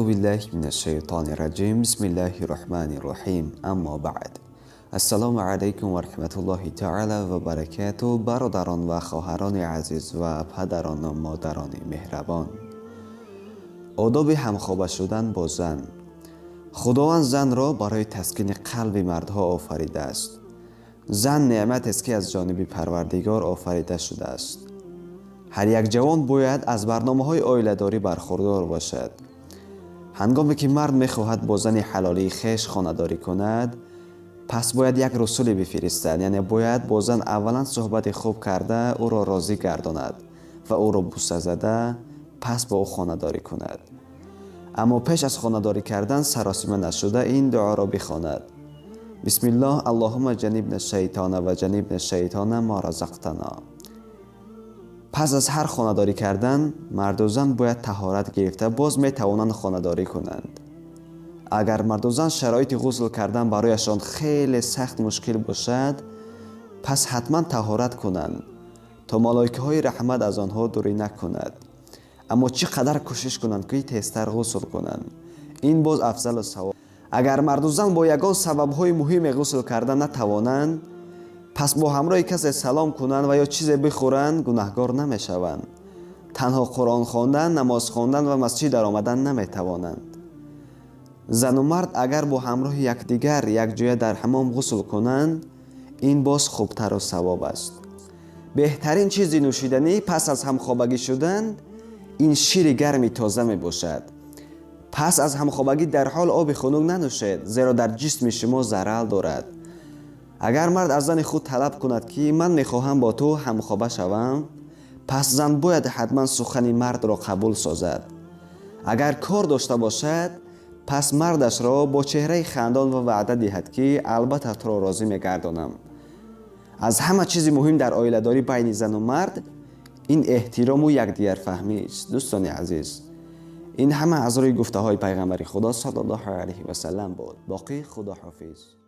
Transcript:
Аъузу биллаҳи минаш шайтони раҷим. Бисмиллаҳи роҳмани роҳим. Аммо баъд. Ассалому алайкум ва раҳматуллоҳи таъала ва баракатуҳ. Бародарон ва хоҳарони азиз ва падарон ва модарони меҳрабон. Одоби ҳамхоба шудан бо зан. Худованд занро барои таскини қалби мардҳо офаридааст. Зан неъматест, ки аз ҷониби Парвардигор офарида шудааст. Ҳар як ҷавон бояд аз барномаҳои оиладорӣ бархурдор бошад. Ҳангоме ки мард мехоҳад бо зани ҳалолии хеш хонадорӣ кунад, пас бояд як русуле бифиристад, яъне бояд бо зан аввалан суҳбати хуб карда, ӯро розӣ гардонад ва ӯро буса зада, пас бо ӯ хонадорӣ кунад. Аммо пеш аз хонадорӣ кардан саросима нашуда ин дуоро бихонад: Бисмиллоҳ, аллоҳумма ҷаннибна шайтона ва ҷаннибна шайтона ма разақтана. Пас аз ҳар хонадорӣ кардан марду зан бояд таҳорат гирифта, боз метавонанд хонадорӣ кунанд. Агар марду зан шароити ғусл кардан барояшон хеле сахт мушкил бошад, пас ҳатман таҳорат кунанд, то малоикаҳои раҳмат аз онҳо дурӣ накунад. Аммо чӣ қадар кӯшиш кунанд, ки тезтар ғусл кунанд, ин боз афзалу савоб. Агар марду зан бо ягон сабабҳои муҳиме ғусл карда натавонанд, пас бо ҳамроҳи касе салом кунанд ва ё чизе бихӯранд, гунаҳгор намешаванд. Танҳо Қуръон хондан, намоз хондан ва масҷид даромадан наметавонанд. Зану мард агар бо ҳамроҳи якдигар якҷоя дар ҳамом ғусл кунанд, ин боз хубтару савоб аст. Беҳтарин чизи нӯшиданӣ пас аз ҳамхобагӣ шудан ин шири гарми тоза мебошад. Пас аз ҳамхобагӣ дарҳол оби хунук нанӯшед, зеро дар ҷисми шумо зарал дорад. Агар мард аз зани худ талаб кунад, ки ман мехоҳам бо ту ҳамхоба шавам, пас зан бояд ҳатман сухани мардро қабул созад. Агар кор дошта бошад, пас мардашро бо чеҳраи хандон ва ваъда диҳад, ки албатта туро розӣ мегардонам. Аз ҳама чизи муҳим дар оиладорӣ байни зану мард ин эҳтирому якдигарфаҳмист. Дӯстони азиз, ин ҳама аз рӯи гуфтаҳои пайғамбари Худо саллаллоҳу алайҳи васаллам буд. Боқӣ худоҳофиз.